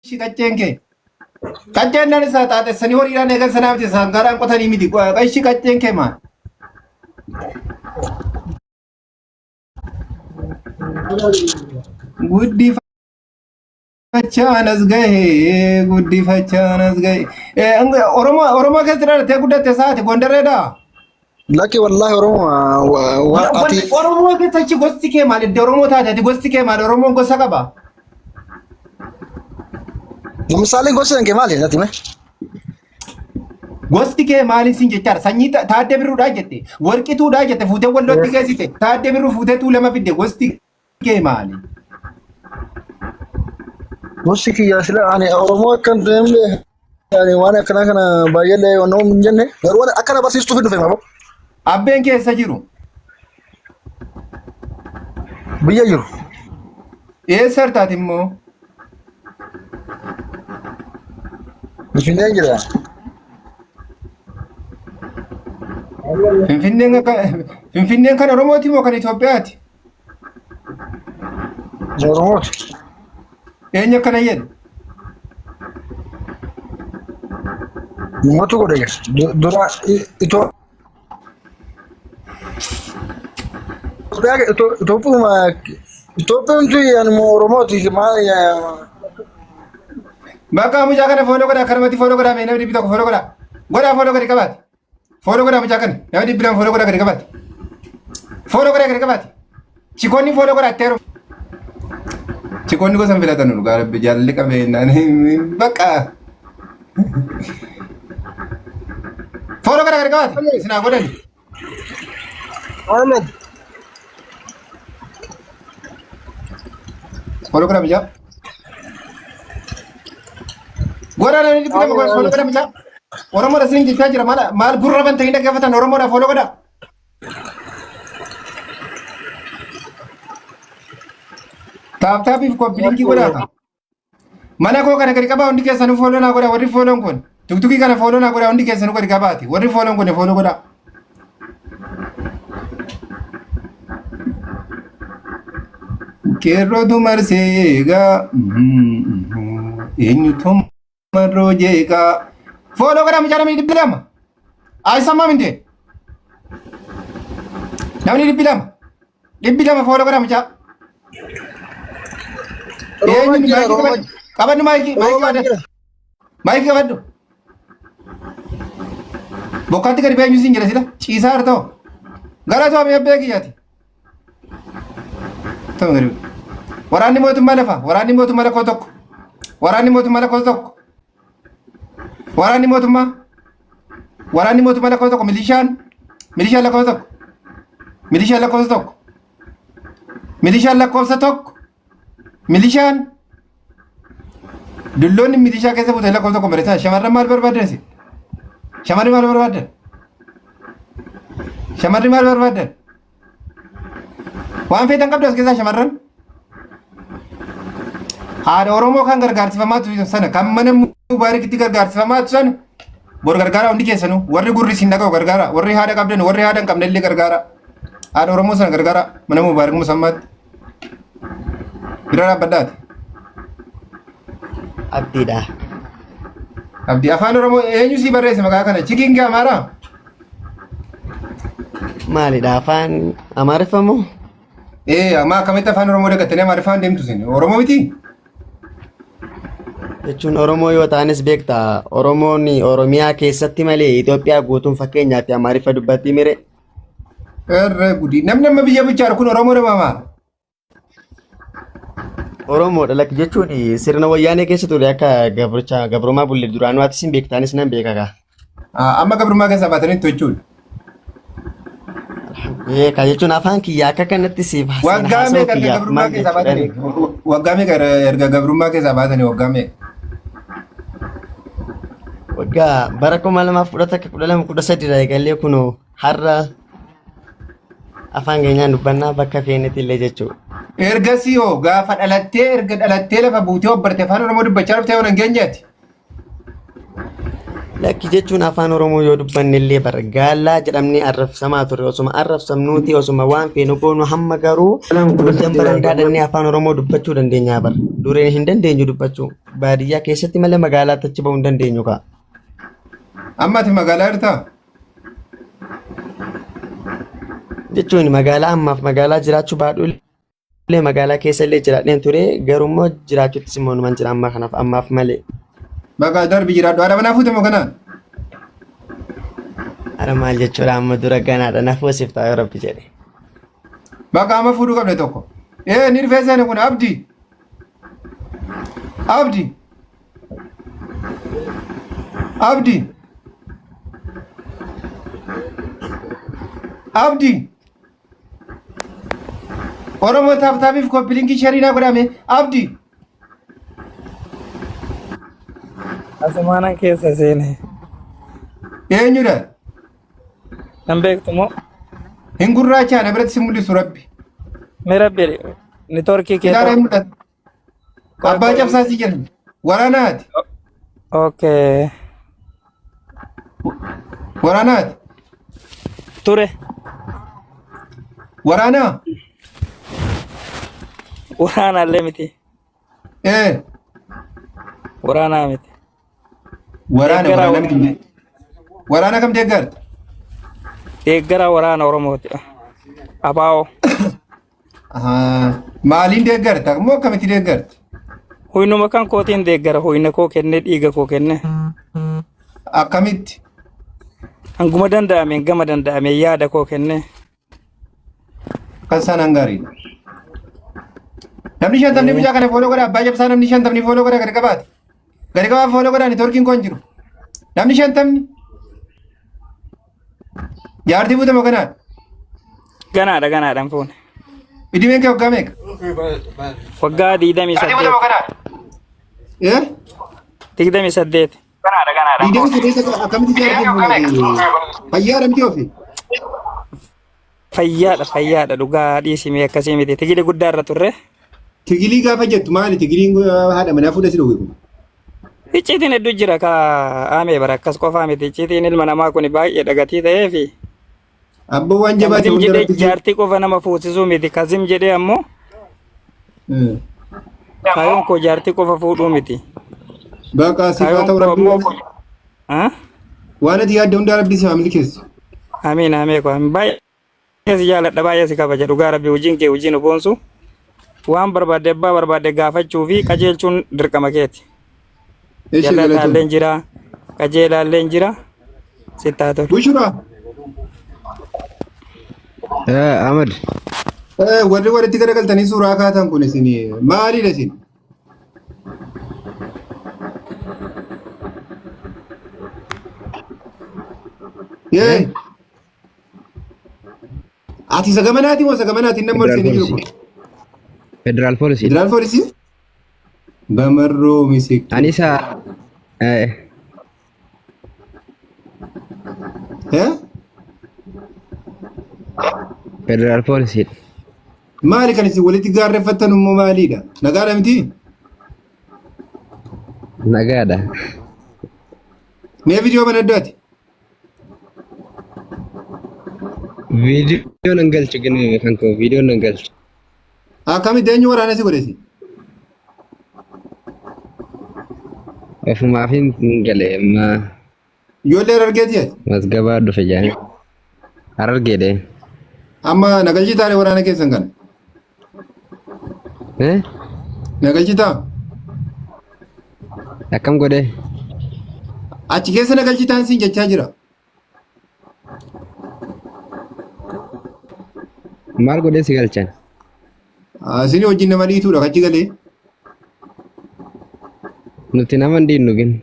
Ishii qacceen kee. Qacceen nan isaa xaaxessanii horiidhaan eegan sanaa miti sangaadhaan qotanii miti. Ishii qacceen kee maal? Guddifachaan as gahe guddifachaan as gahe. Oromoo Oromoo keessa dhalattee guddatte saati Gondarreedhaa? Lakki wallaahi Oromoo ati Oromoo keessa achi gosti kee maal? Iddoo Oromoo taate ati gosti kee maal? Oromoon gosa qaba. Lamisaalee gosti kee maali natti hime? Gosti kee maali siin jechaadha. Sanyii Taaddee Birruudhaa jette. Warqituudhaa jette fuutee wallootti geessite. Taaddee Birruu fuutee Tuulama fidde. Gosti kee maali? Gosti kiyya sila ani Oromoo akka hin ta'e ani waan akkanaa kana baay'eellee waan hin jenne garuu waan akkana barsiistuuf hin dhufe mamoo. Abbeen keessa jiru. Biyya jiru. Eessa hartaati immoo? Finfinneen jira. Finfinneen akka Finfinneen kan Oromooti moo kan Itoophiyaati? Oromooti. Eenyu akkana jedhe? Numatu godhe dura Itoophiyaa Itoophiyuma Itoophiyumti anuma Oromooti maal. Bakka mucaa kana follow godhaa akkanumatti follow godhaa mee namni 100 follow godhaa. Godhaa follow gadi qabaati. Follow godhaa mucaa kana nama 200 follow godhaa gadi qabaati. Follow godhaa gadi qabaati. Chikoonni follow godhaa itti heerumu. Chikoonni gosa hin filatan dhugaa rabbi jaalalli qabeenyaan bakka. Follow godhaa gadi qabaati. Isin haa godhani. Ahmed. Follow godhaa mucaa. Godhaa namni 200 follow godhaa mucaa. Oromoodha isin jechaa jira maal maal gurra bantanii dhaggeeffatan Oromoodha follow godhaa. Tap tapiif copy linkii godhaa. Mana koo kana gadi qabaa hundi keessanuu follow naa godhaa warri follown kun. Tuktukii kana follow naa godhaa hundi keessanuu gadi qabaati. Warri follown kun follow godhaa. Qeerrootu marsee eegaa eenyutu marroo jeeqaa. Follow godhaa mucaa namni 200. Ayisammaa minte. Namni 200. 200 follow godhaa mucaa. Rooma Eenyu jira maayikii rooma qabadhu. Qabadhu maayikii maayikii rooma qabadhu. jira. Maayikii qabadhu. Bokkaatti gadi beenyu siin jedha sila. Ciisaa hartoo. Gara too mee abbee kiyyaati. Too gadi. Waraanni mootummaa lafa. Waraanni mootummaa lakkoo tokko. Waraanni mootummaa lakkoo tokko. Waraanni mootummaa. Waraanni mootummaa lakkoofsa tokko milishaan milishaan lakkoofsa tokko milishaan lakkoofsa tokko milishaan lakkoofsa tokko milishaan dulloonni milishaa keessa buutanii lakkoofsa tokko barreessan shamarran maal barbaadan isin? Shamarri maal barbaadan? Shamarri maal barbaadan? Waan feetan qabdu as keessaa shamarran. Haadha Oromoo kan gargaarsifamaa ture sana kan mana Mubaarikitti gargaarsifamaa ture sana bor gargaaraa hundi keessanuu warri gurri isin dhaga'u gargaara warri haadha qabdan warri haadha hin qabne illee gargaara. Haadha Oromoo sana gargaara mana Mubaarik Musammaatti. Bira dhaabbadhaati. Abdiidha. Abdii afaan Oromoo eenyu sii barreesse maqaa kana chikiin kee Amaaraa? Maalidha afaan Amaariffa moo? Ee amma akkamitti afaan Oromoo dagattanii Amaariffaan deemtu isin? Oromoo miti? Jechuun Oromoo yoo ta'anis beekta Oromoon Oromiyaa keessatti malee Itoophiyaa guutuun fakkeenyaaf Amaariffa dubbattii mire. Irra gudii. Namni amma biyya bulchaa kun Oromoo dha maama? Oromoodha lakki jechuun sirna wayyaanee keessa ture akka gabricha gabrummaa bulle duraanuu atis hin beektaanis nan beeka kaa. Amma gabrummaa keessaa baatanitti jechuudha. Beeka jechuun afaan kiyya akka kanatti siif siin Waggaa haasa'u meeqa erga kiyyaaf gabrummaa maal keessaa jechuudha. baatanii? Waggaa meeqa erga gabrummaa keessaa baatanii waggaa meeqa? Waggaa bara 2011 12 13 irraa eegalee kunoo har'a afaan keenyaan dubbannaa bakka feenetti illee jechuudha. Ergasii hoo gaafa dhalattee erga dhalattee lafa buutee obbarte afaan Oromoo dubbachaa dhuftee yoo dhangeenyeeti. Lakki jechuun afaan Oromoo yoo dubbanne illee bara gaallaa jedhamnee arrabsamaa turre osuma arrabsamnuuti osuma waan feenu goonu hamma garuu ijoolleen barandaa dhannee afaan Oromoo dubbachuu dandeenya bara dureen hin dandeenyu dubbachuu. Baadiyyaa keessatti malee magaalaatti achi ba'uu hin dandeenyu kaa. Amma ati magaalaa jirtaa? Jechuun magaalaa ammaaf magaalaa jiraachuu baadhu illee magaalaa keessa illee jiraadheen ture garuu immoo jiraachuuttis immoo numan jira amma kanaaf ammaaf malee. Baqa darbi jiraadhu. Haadha manaa fuute moo kanaa? Ara maal jechuudha amma dura ganaadha na fuusif ta'a yoo rabbi jedhe. Baqa amma fuudhuu qabne tokko. Ee ni dhufee seene kun Abdi. Abdi. Abdi. Abdi. Oromoo taap taapiif koppilinkii sharii naa godhame. Abdi. Asumaanan keessa seene. Eenyudha? Nan beektu moo? Hin gurraachaa na biratti si mul'isu rabbi. Mee rabbi jedhi. Niitoorkii kee Ilaala ta'u. hin mul'atu. Qoy Abbaa qoy. cabsaa si jedhan. Waraanaati. Okay. Waraanaati. Ture. Waraanaa. Waraanaallee miti. Ee. Waraanaa miti. Waraana Deeggaraa waraana miti. waraana. Waraana kam deeggarta? Deeggaraa waraana Oromooti. Abaa'oo. Ahaa. Maaliin deeggarta? Moo akkamitti deeggarta? Huynuma kan kootiin deeggara. Huyna koo kennee dhiiga koo kennee. Akkamitti? Hanguma danda'ameen gama danda'ameen yaada koo kennee. Kan isaan gaariidha. Namni shantamni mucaa kana fooloo godha. Abbaa cabsaa namni shantamni fooloo godha gadi qabaate. Gadi qabaa fooloo godha neetwoorkiin koo hin jiru. Namni shantamni. Jaartii fuute moo ganaadha? Ganaadha ganaadha hin fuune. Idimeen kee waggaa meeqa? Waggaa 28. Eh? 28. 28 akkamitti jaartii fuute? Fayyaadha miti ofi? Fayyaadha fayyaadha dhugaa dhiisimee akkasii miti. Tigili guddaa irra turre. Tigilii gaafa jettu maali? Tigiliin haadha manaa fuudha si dhowwe kun. Icciitiin hedduu jira ka amee bara akkas qofaa miti. Icciitiin ilma namaa kun baay'ee dhagatii ta'ee fi Abboo waan kan jabaate zim hunda jedhee rabbi si. jaartii qofa nama fuusisuu miti. Ka zim jedhee ammoo kaayoon koo jaartii qofa fuudhuu miti. Baqa siif haa Kaayoon ta'u koo rabbi ammoo waan ah? waan ati yaadde hundaa rabbi si haa milkeessu. Amiin amee koo amiin. Baay'ee si jaaladha baay'ee si kabaja dhugaa rabbi hojiin kee hojiin boonsu waan barbaadde abbaa barbaadde gaafachuu fi qajeelchuun dirqama keeti. Eshi Jallataallee galatoon. jira qajeelaallee jira sitti haa tolu. Bushura Ahmad, warri walitti garagaltanii suuraa kaatan kun isin maalidha isin? Yee ati isa gamanaati moo isa gamanaati nama ol Federal seenee jiru kun? Police. Federal Police. Federaal poolisii? Bamarroo misikki. Ani isa Eh? Federal Police. Maali kan isin walitti gaarreeffattan immoo maaliidha? Nagaadha miti? Nagaadha. Mee viidiyoo mana addaati? Viidiyoo nan galchu gin kan koo viidiyoo nan galchu. Akkamitti eenyu waraana si godhesi? Ofumaaf hin gale amma Ijoollee Harargeeti ati? mazgabaa dhufe jedhanii. Harargeedhe. Amma nagalchii taane waraana keessan kana. Eh? Nagalchii taa? Akkam godhee? Achi keessa nagalchii taan siin jechaa jira. Maal godhee si galchan? Isin wajjin nama dhiituudha kachi galee. Nuti nama hin dhiinnu gin.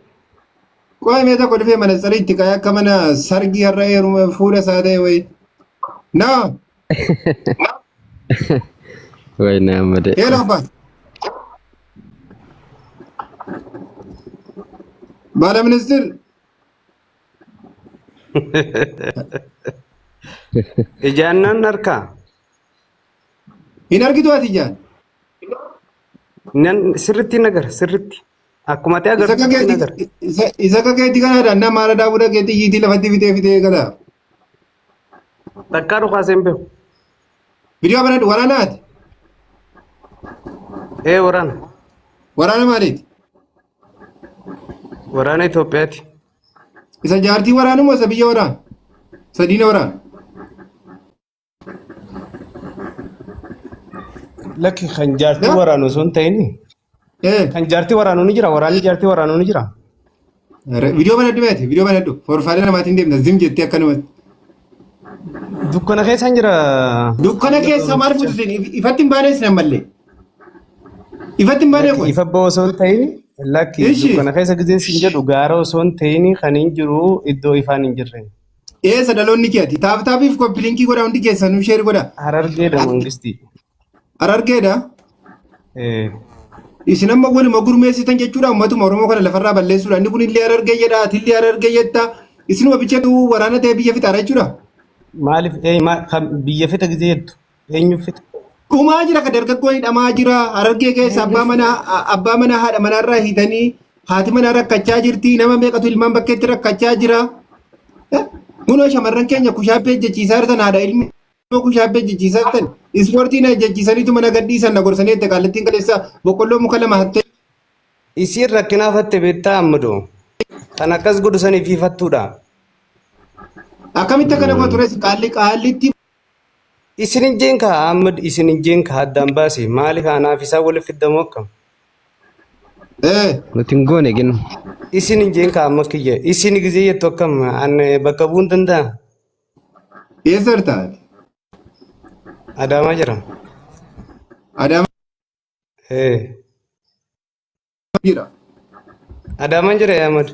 Qo'ee mee tokko dhufee mana tsarii itti ka'ee akka mana sargii har'a heeruma fuula isaa ta'e wayi. Naa Wayne Ahmad. hello abbaa. Baala ministir Ijaan nan arkaa. hin argitu ati ijaan. Nan sirritti nagara sirritti. Akkuma ati Isa agartu akka sirritti nagara. keetti isa akka keetti kanaadha nama haala daawwata keetti iyyiitii lafatti fitee fitee gala. Takkaa dhukaasee hin beeku. Viidiyoo banadhu waraanaati. Ee waraana. Waraana maaliiti? Waraana Itoophiyaati. Isa jaartii waraanu moo isa biyya waraanu? Isa diina waraanu? Lakki kan jaartii waraanu osoo hin ta'in kan jaartii waraanu ni jira waraanni jaartii waraanu ni jira. Viidiyoo banadhu meeti viidiyoo banadhu forfaalee namaatiin deemna zim jettee akkanumatti. Dukkana keessa hin jira. Dukkana keessa maal fuutu isin ifatti hin baane isin ammallee. Ifatti hin baane Lakki kun. ifa ba'u osoo hin ta'in lakki Ishi. dukkana keessa gizeen siin jedhu gaara osoo hin ta'in kan hin jiru iddoo ifaan hin jirre. Eessa dhaloonni keeti? Taaf taafiif koppilinkii godha hundi keessanuu sheer godha. Harargeedha mangistii. Harargeedha. Eh. Isin amma waluma gurmeessitan jechuudha uummatuma Oromoo kana lafarraa balleessuudha. Inni kun illee Harargee jedha, ati illee Harargee jetta. Isinuma bichatu waraana ta'e biyya fixaara jechuudha. Maaliif kan biyya fixa gizee jettu eenyu fixa? Dhumaa jira ka dargaggoon hidhamaa jira. Harargee keessa abbaa manaa haadha manaarraa hiitanii haati manaa rakkachaa jirti. Nama meeqatu ilmaan bakkeetti rakkachaa jira. Kunoo shamarran keenya kushaappee hojjechiisaa jirtan haadha ilmi kushaappee hojjechiisaa jirtan. Ispoortii na hojjechiisaniitu mana gadhiisan na gorsanii itti qaallattiin kaleessa boqqolloo muka lama hattee. Isiin rakkinaaf hatte beektaa Ammadoo. Kan akkas godhu saniif hiifattuudha. Akkamitti akkana gootu rees qaalli qaallitti Isin hin jeen kaa Ahmad isin hin jeen kaa addaan baasi maaliif anaaf isaa waliif fiddamoo akkam? Eh. Nuti hin goone gin. Isin hin jeen kaa amma kiyya isin gizee jettu akkam an bakka bu'uun danda'a? Eessa jirta ati? Adaamaa jira. Adaamaa Eh. jira. Adaamaan jira yaa Ahmad.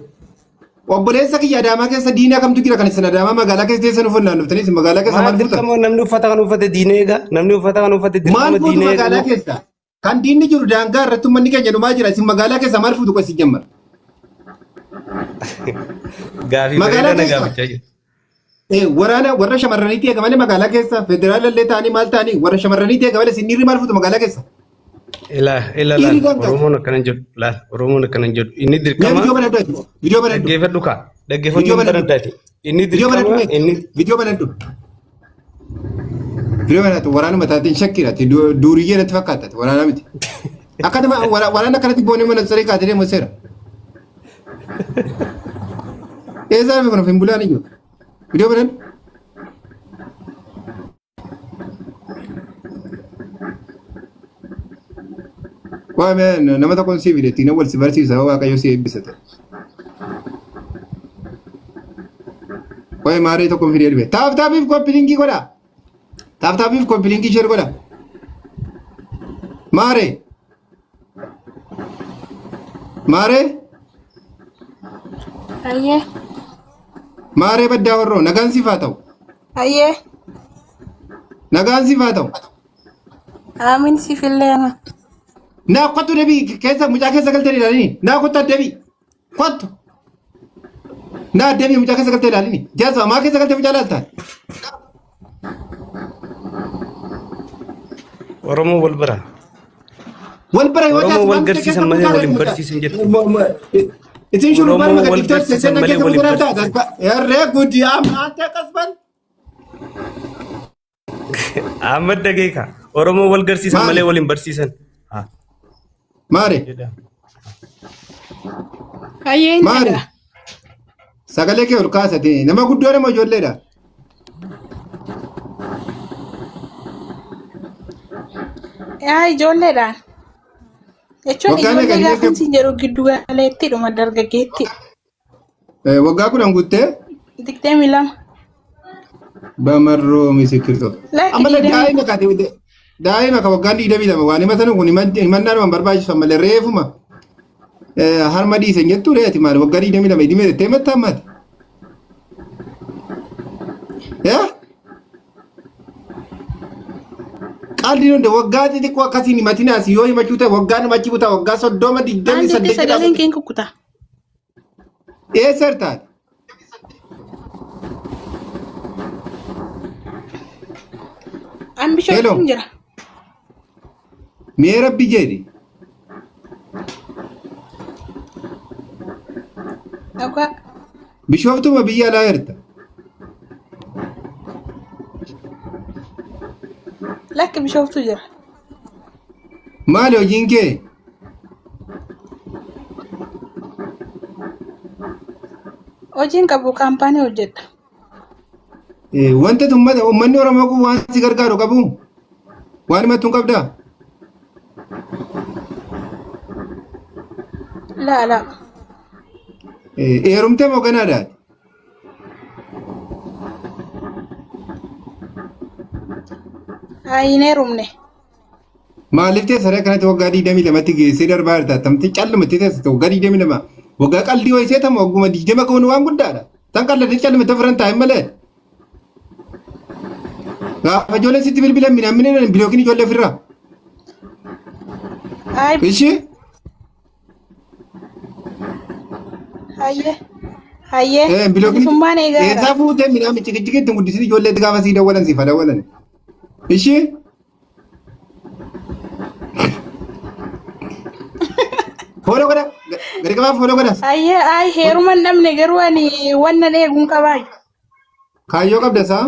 Obboleessa kiyya Adaamaa keessa diinaa kamtu jira kan isin Adaamaa magaalaa keessa teessan uffannaan dhuftanii isin magaalaa keessa Maal maal fuutan? dirqama namni uffata kan uffate diinee eega namni uffata kan uffate Maal dirqama fuutu diinee eega magaalaa moo? keessa? Kan diinni jiru daangaa irratti uummanni keenya dhumaa jira isin magaalaa keessa maal fuutu qosi jammar? Gaafii Magaalaa bareedaa na keessa gaafachaa jiru. Waraana warra shamarraniitti eega malee magaalaa keessa federaala illee ta'anii maal ta'anii warra shamarraniitti eega malee isin dhiirri maal fuutu magaalaa keessa? Ilaa ilaa Dhiirri laal daangaa. Oromoon akkana hin jedhu laal Oromoon akkana hin jedhu inni Mee dirqama viidiyoo banadhu ati. Viidiyoo banadhu. dhaggeeffadhu kaa dhaggeeffadhu Viidiyoo hin banadhu. baraddaati inni Viidiyoo banadhu dirqama mee. inni Viidiyoo banadhu. Viidiyoo banadhu waraanuma taateen shakkiidha. Ati duuriyyee natti fakkaata. Ati waraana miti. Akkatuma waraana akkanatti boonee mana saree kaatee deemu seera. Eessaa dhufe kun of hin bulaan iyyuu. Viidiyoo banadhu. Waa mee nama tokkoon sii fide ittiin wal si barsiisa waaqayyo si eebbisa ta'e. Waa'ee maaree tokkoon fidee dhufe. Taaf taafiif koppilinkii godha. Taaf taafiif koppilinkii sheer godha. Maaree. Maaree. Hayyee. Maaree baddaa horroo nagaan siif haa ta'u. Hayyee. Nagaan siif haa ta'u. Aamin siifillee ama. Naa kottu debii keessa mucaa keessa galtee ilaalini. Naa kottu debii. Kottu. Naa debii mucaa keessa galtee ilaalini. Jaasa maa keessa galtee mucaa ilaalta? Oromoo wal bara. Wal bara yoo Oromoo taate wal maal garsiisan keessa malee mucaa wal hin mucaa. barsiisan jettu. Isin shurrubbaan Oromoo maka wal dhiftee barsiisan seenaa malee keessa wal hin mucaa barsiisan. taata. Herree guddi amma ante qasban. Ahmad dhageeka. Oromoo wal garsiisan Maali? malee wal hin barsiisan. Ah, Maari? jedha. Hayyee hin Maari? dhaga'a. Sagalee kee ol kaasate nama guddoo nama ijoolleedha. Yaa ijoolleedhaan. Jechuun Waggaa meeqa ijoollee ijoollee gaafa isin jedhu giddu galeettidhuma dargaggeetti. Waggaa 10 guuttee 22. Bamarroo misikirtoo. Lakki Ammallee 20. daa'ima kaate daa'ima ka waggaan 22 waan himatan kun himannaan waan barbaachisu ammallee reefuma harma dhiisen jettuu reeti maal waggaa 22 idimee jettee himatta ammaati. Yaa? Qaalli hundi waggaa xixiqqoo akkasiin himatinaas yoo himachuu ta'e waggaa nama achi butaa waggaa 30 Maal 28 jettee sagaleen keen kukkuta? Eessa jirta? An Hello. bishooftuun jira. Mee rabbi jedhi. Dhugaa. Bishooftuma biyya alaa jirta. Lakki bishooftuu jira. Maali hojiin kee? Hojiin qabu kaampaanii hojjedha. Wanta uummanni Oromoo kun waan si gargaaru qabu waan himattu hin qabdaa? Laa laa. Heerumtee moo ganaadha? Ayi hin heerumne. Maaliif teessa saree akkanatti waggaa 22tti geessee darbaa jirta? Tamti callumatti teessa waggaa 22. Waggaa qaldii wayii seetamu wagguma 20 ka'uun waan guddaadha. Tan qalladee callumatti ofiran taa'in malee. Gaafa ijoolleen sitti bilbilan minaan minaan bilookiin ijoollee ofirraa. Ayi Ishii hayyee hayyee bilookiin bilisummaan eegaara. eessaa fuutee minaan ciqiciqi ittiin guddisin ijoolleetti gaafa sii dawwalan siif haa dawwalan. Ishii Fooloo godha. Gadi qabaa fooloo godhas. Hayyee ayi heeruma hin dhabne garuu ani wannan eeguun qabaayu. Kaayyoo qabda isaa.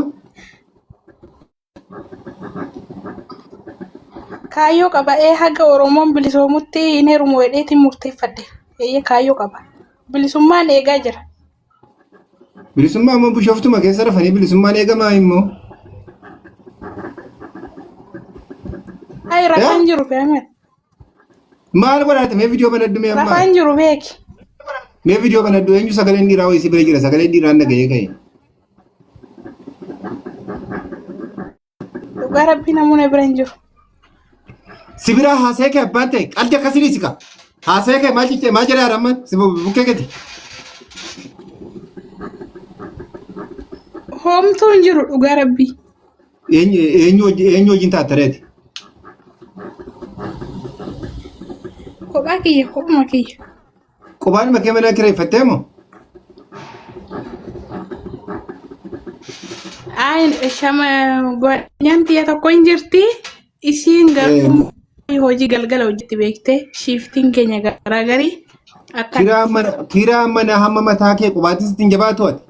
Kaayyoo qaba ee haga Oromoon bilisoomutti hin heerumu jedheetiin murteeffadhe. Eeyyee kaayyoo qaba. Bilisummaan eegaa jira. Bilisummaa immoo bishooftuma keessa rafanii bilisummaan eegamaa immoo. Ayi rafaan jiru beekamee. Maal godhaate mee viidiyoo banadhu mee amma. Rafaan jiru beeki. Mee viidiyoo banadhu eenyu sagaleen dhiiraa wayii si bira jira sagaleen dhiiraa nagahee ka'e. Dhugaa rabbii namoonni bira hin jiru. Si biraa haasa'ee kee abbaan ta'e qaldi akkasii dhiisi ka. Haasa'ee kee maal jettee maal jedhaa ramman si bukkee gadi. Homtuu hin jiru dhugaa rabbii. Eenyu eenyu wajjin taattareeti. Kophaa kiyya kophuma kiyya. Qubaan makee mana kireeffattee moo? Ayi shama godhanyaan tiyya tokko hin jirti. Isiin garuu hojii galgala hojjetti beektee shiiftiin keenya garaagarii akka Kiraa mana hamma mataa kee qubaattis ittiin jabaatu ati.